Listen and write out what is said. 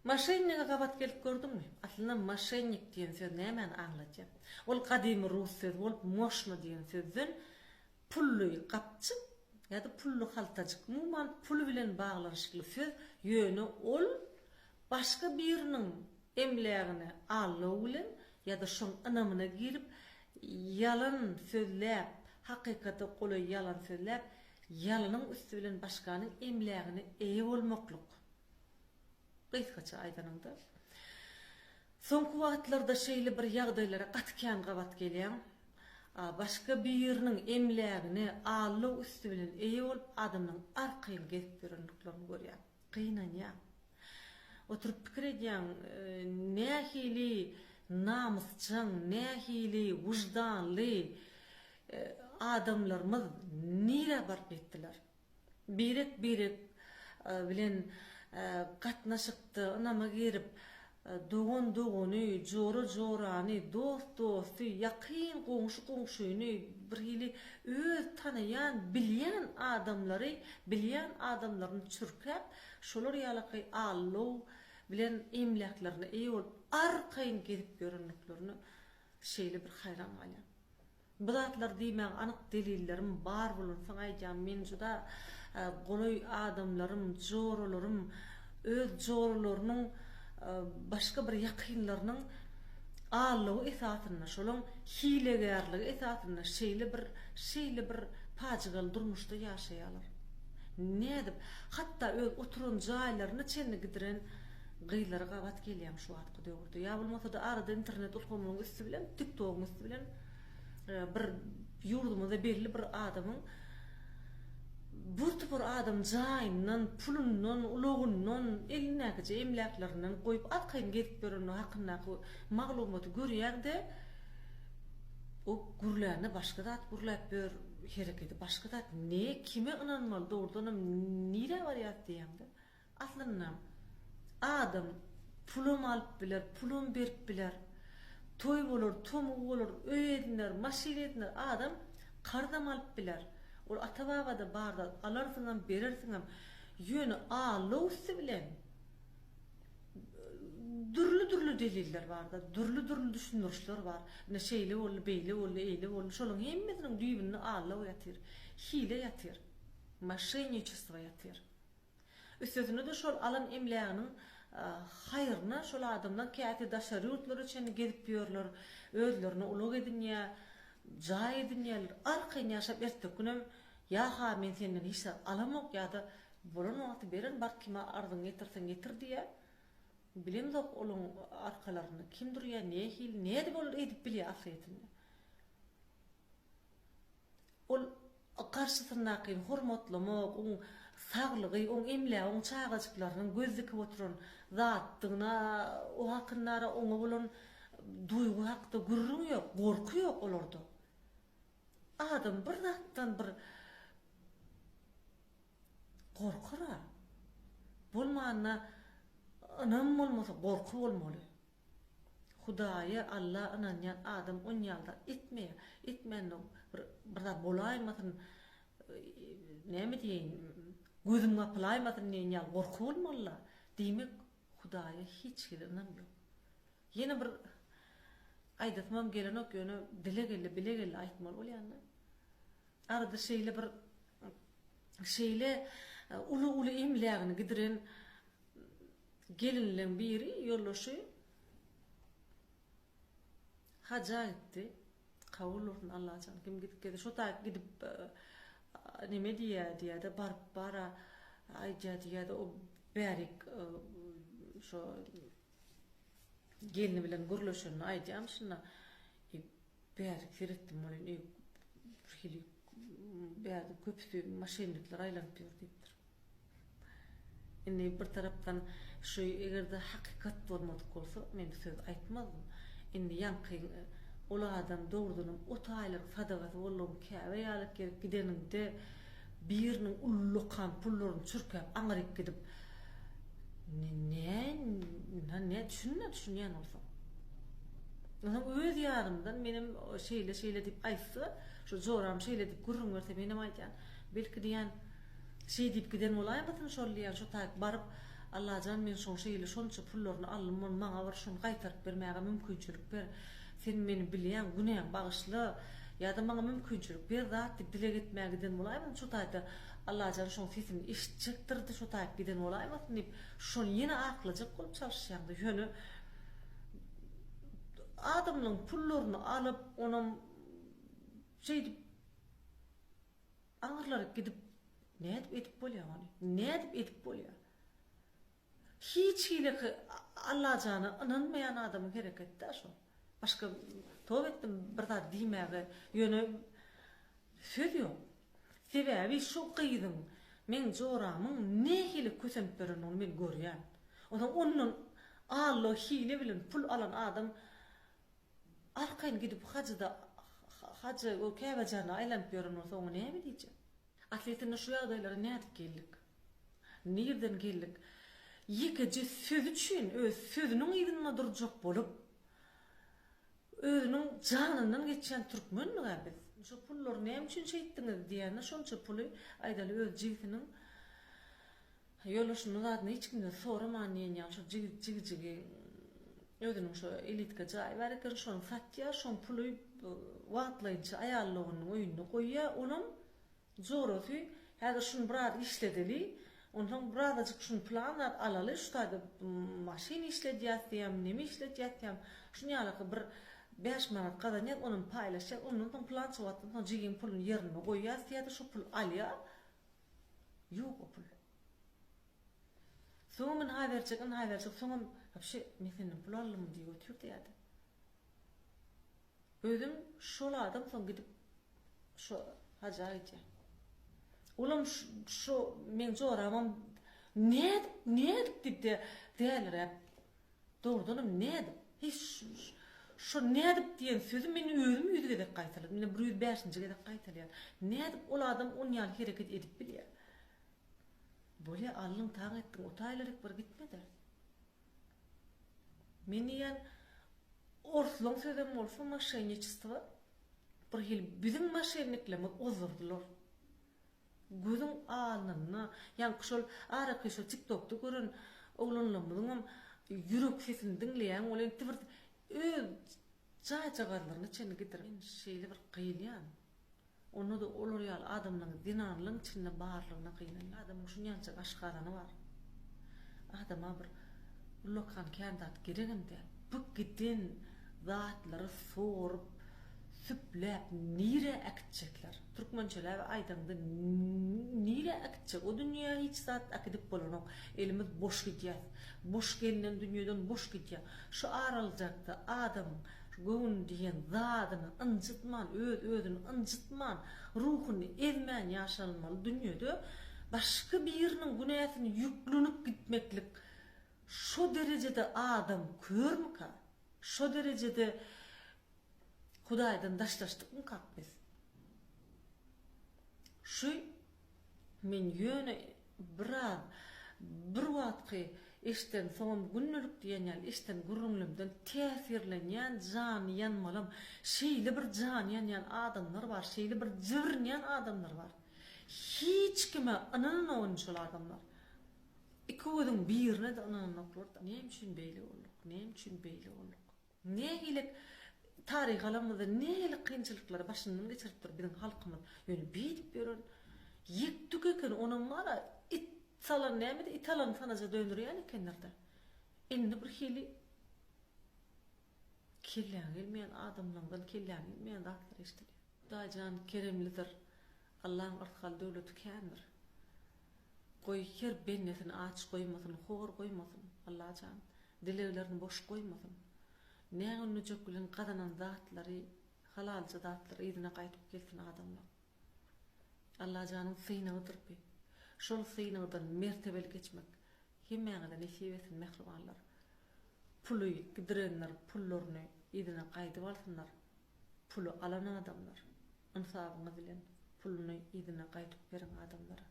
Moşennige gabat gelip gördüňmi? Aslynda moşennik diýen söz nämäni aňladýar? Ol gadymy rus sözi bolup moşna diýen sözden pully gapjyk ýa-da pully haltajyk, umuman pul bilen baglanyşykly söz, ýöne ol başga biriniň emlägine aldaw bilen ýa-da şoň ynamyna girip ýalan sözläp, hakykata golaý ýalan sözläp, ýalanyň üsti bilen başganyň emlägine eýe bolmaklyk. Gysgaça aýdanyňda, soňky wagtlarda şeýle bir ýagdaýlara gaty kän gabat gelýäň. Başga biriniň emlägine aldaw üsti bilen eýe bolup, adamlaryň arkaýyn gezip ýörendiklerini görýäň. Gynanýaň. Oturyp pikir edýäň, nähili namysjaň, nähili wyždanly adamlarymyz nirä baryp ýetdiler? Birek-birek bilen gatnaşykda ynama girip, dogan dogany, jora jorany, dost dosty, ýakyn goňşy goňşyny birhili öz tanaýan, bilýän adamlary, bilýän adamlaryny çürkäp, şolar ýalaky aldaw bilen emläklerine eýe bolup, arkaýyn gezip ýörendiklerine şeýle bir haýran galýan. Bu zatlar diýmäge anyk delillerim bar bolansoň aýdýan, men juda golaý adamlarym, joralarym, öz joralarynyň başga bir ýakynlarynyň aldawy esasynda, şolaň hilegärligi esasynda şeýle bir, şeýle bir pajygaly durmuşda ýaşaýarlar. Nädip? Hatda öz oturan jaýlaryna çenli gidiren gyzlara gabat gelýäň şu wagtky döwürde. Ýa bolmasa-da arada internet ulgamynyň üsti bilen, TikTogyň üsti bilen bir ýurdumyzda belli bir adamyň bir topar adam jaýyndan, pulundan, ulagyndan, elindäkije emläklerinden goýup arkaýyn gezip ýöreni hakyndaky maglumaty görýäň-de, o gürlände başga zat gürläp ýör, hereketi başga zat. Ne, kime ynanmaly, dogrudanam nirä barýas diýýäň-de. Aslynda, adam pulam alyp biler, pulam berip biler. Toý bolar, tomug bolar, öý ediner, maşyn ediner. Adam karzam alyp biler. Ol ata-babada bar zat, alarsyňam, berersiňem. Ýöne aldaw üsti bilen dürli-dürli deliller bar-da, dürli-dürli düşündirişler bar. Ine, şeýle boldy, beýle boldy, eýle boldy. Şolaryň hemmesiniň düýbünde aldaw ýatyr, hile ýatyr, moşenniçestvo ýatyr. Üstesine-de şol alan emläginiň haýryna şol adamlar käte daşary ýurtlara çenli gezip ýörler, özlerine ulag edinýär, jaý edinýärler, arkaýyn ýaşap erteki günem ýa-ha men senden hiç zat alamok ýa-da bolan wagty berin bar kime arzyňy getirseň getir diýýär. Bilemzok olaň arkalarynda kim durýar, nähili, nädip ol edip bilýär aslyýetinde. Ol garşysyndakyny hormatlamak, oň saglygy, oň emlägi, oň çagajyklarynyň göz dikip oturan zatdygyna, o hakyndara oňa bolan duýgy hakda gürrüň ýok, gorky ýok olarda. Adam bir zatdan bir gorkar-a. Bolmanda ynam bolmasa gorky bolmaly. Hudaýa, Alla ynanýan adam onýaly zat etmeýär. Etmände bir bir zat bolaýmasyn, näme diýeýin, gözüm gapylaýmasyn diýen ýaly gorky bolmaly-la. Diýmek, Hudaýa hiç hili ynam ýok. Ýene bir aýdasymam gelenok, ýöne dile geldi, bile geldi aýtmaly bolýan-da. Arada şeýle bir şeýle uly-uly emlägini gidiren Gelinleň biri ýoldaşy haja gitdi. Kabul bolsun Allajan kim gidip gelse şo taýyk gidip neme diýýä diýýäde baryp bara aýdýa diýýäde o bärik şo gelni bilen gürleşende aýdýamyşynda Bärik seretdim welin eý birhili bärde köpüsi moşennikler aýlanyp ýör diýipdir. Indi bir tarapdan şu egerde hakykat bolmadyk bolsa men bu sözi aýtmazdym. Indi ýaňky ol adam dogrudanam o taýlaryň sadagasy boldugyň käbe ýalyk ýere gideniňde biriniň ullakan pullaryny çürkäp aňryk gidip ne ne düşünme düşünýän bolsaň. Onsoň öz ýanymdan menem şeýle şeýle diýip aýtsa, şu joram şeýle diýip gürrüň berse menem aýdýan. Belki diýýän şeý diýip giden bolaýmasyn şol diýýän şo taýyk baryp. Allajan men şoň şeýle şonça pullaryny aldym ony maňa bir şony gaýtaryp bermäge mümkinçilik ber. Sen meni bilýäň günämi bagyşla ýa-da maňa mümkinçilik ber zat diýip dileg etmäge giden bolaýmasyn şo taýda Allajan şoň sesini eşitjekdirdi şo taýyp giden bolaýmasyn diýip şony ýene aklajak bolup çalyşýaňda ýöne adamlaň pullaryny alyp onam şeýdip Aňyrlaryk gidip nädip edip bolýar ony? Nädip edip bolýar? Hiç hili Allajana ynanmaýan adamyň hereketi-dä şo. Başga toba etdim bir zat diýmäge, ýöne söz ýok. Sebäbi şo gyzyň meň joramyň nähili kösenip ýörendigini men görýän. Onsoň ondan Alla hile bilen pul alan adam Arkaýyn gidip hajyda hajy o Käbejana aýlanyp ýören bolsa oňa näme diýjek? Aslyýetinde şu ýagdaýlara nädip geldik? Nirden geldik? Ýekeje sözi üçin öz sözüniň yzynda durjak bolup, özüniň janyndan geçýän türkmendig-ä biz. Şo pullary näme üçin şeýtdiňiz diýende şonça puly aýdaly öz jigisiniň Ýoldaşynyň zadyny hiç kimden soraman diýen ýaly şo jigijigi özüniň şo elitka jaýy bar eken şony satýar şoň puly wagtlaýynça aýal doganynyň öýünde goýýar olam jorasy häzir şuny biraz işledeli onsoň birazajyk şuny plan zat alaly şu taýda maşyn işledýäs diýýämi neme işledýäs diýýämi şuny ýalaky bir bäş manat gazanýas onam paýlaşýas ondan soň pylança wagtdan soň jigiň puluny ýerinde goýýas diýýär-de şo puly alýar Ýok o pul. Soňam ynha berjek, ynha berjek, soňam wapşe men senden pul aldymmy diýip otyr diýýärdi. Özem şol adam soň gidip şo haja gidýär. Olam şo meň joramam nädip, nädip diýip däliräp Dogrudanam nädip? Hiç şo nädip diýen sözi men özüm ýüz gezek gaýtaladym. Ine bir ýüz bäşinji gezek gaýtalýan. Nädip ol adam on ýaly hereket edip bilýär? Bolýa aldyň taň etdiň o taýlaryk bir gitmede. Men diýýän orslaň sözem bolsa moşenniçestwo bir hili biziň moşenniklerimiz ozdurdylar. Gözüň alnynda, ýaňky şol araky şo tiktokda gören oglanlarymyzyňam ýürek sesini diňleýäň welin bir öz jaýjagazlaryna çenli gidirip. Men şeýle bir gynýan. Onda-da olar ýaly adamlaryň zenanlaryň içinde barlygyna gynanýan. Adamyň şunýança aşgazany bar. Adama bir ullakan kän zat geregem däl. Bu giden zatlary sorup, süpläp nirä äkitjekler? Türkmençeläp aýdaňda nirä äkitjek? O dünýä hiç zat äkidip bolanok. Elimiz boş gidýäs. Boş gelnen dünýeden boş gidýäň. Şu araljakda adamyň göwün diýen zadyny ynjytman, öz-özüni ynjytman, ruhuny ezmän ýaşalmaly dünýede başga biriniň günäsini ýüklenip gitmeklik şo derejede adam körmüka? Şo derejede Hudaýdan daşlaşdykmykak biz? Şu men ýöne biraz bir wagtky eşden soňam gündelik diýen ýaly eşden gürrüňlemden täsirlenýän jany ýanmalam şeýle bir jany ýanýan adamlar bar şeýle bir jibrinýän adamlar bar hiç kime ynananok indi şol adamlar iki gözüň birine-de ynananoklar-da näme üçin beýle bolduk näme üçin beýle bolduk. Nähili taryhy alanymyzda nähili kynçylyklary başyndan geçiripdir biziň halkymyz. Ýöne beýdip ýören ýek-tük eken, onam bar-a it salan nämedi, it alan sanaja döndürýän ekenler-dä. Indi bir hili kelläňe gelmeýän adamlaňdan kelläňe gelmeýän zatlar eşidilýär. Hudaýjan keremlidir. Allaň yrsgal-döwleti kändir. Goý her bendesini aç goýmasyn, hor goýmasyn, Allajan. Dileglerini boş goýmasyn. Nägünlüjek bilen gazanan zatlary, halalja zatlary yzyna gaýdyp gelsin adamlaň. Allajanyň synagydyr bi. Şol synagdan mertebeli geçmek hemmäňize nesip etsin mähribanlar. Puly gidirenler pullaryny yzyna gaýdyp alsynlar. Puly alan adamlar ynsabyňyz bilen puluny yzyna gaýdyp beriň adamlara.